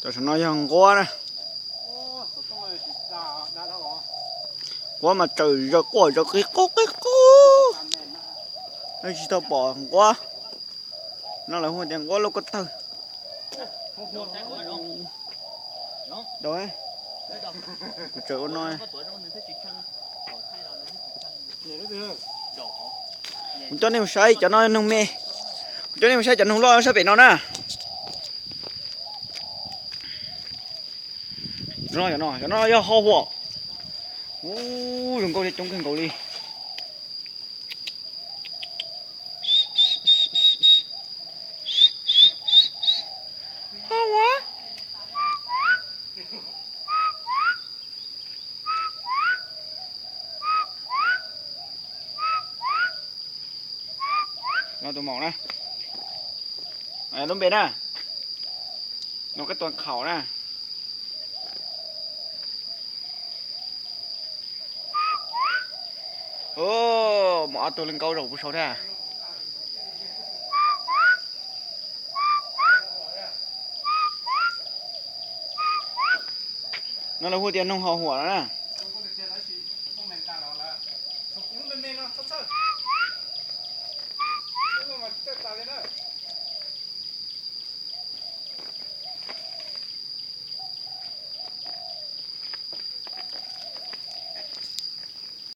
Cov saum no yog nquab na. Nquab mas tsaws zaws quaj zaws qig qub qig qub. Nej tsis tau pom nquab no lawv hu tias nquab lauj koj tawg. Kuv tsaws ua no. Kuv coj nej mus saib cov no noog me. Kuv coj nej mus saib cov noog loj sab pem no na. Cov no, cov no yog ho huam. Ub, zoo nkauj thiab coob kawg nkaus li. Ho huam. No tus maum na. Lub npe na. No kab tuas khaum na. Maum ob tug loj nkauj zaum puag saud thiab. No lawv hu tias noog ho huam no na.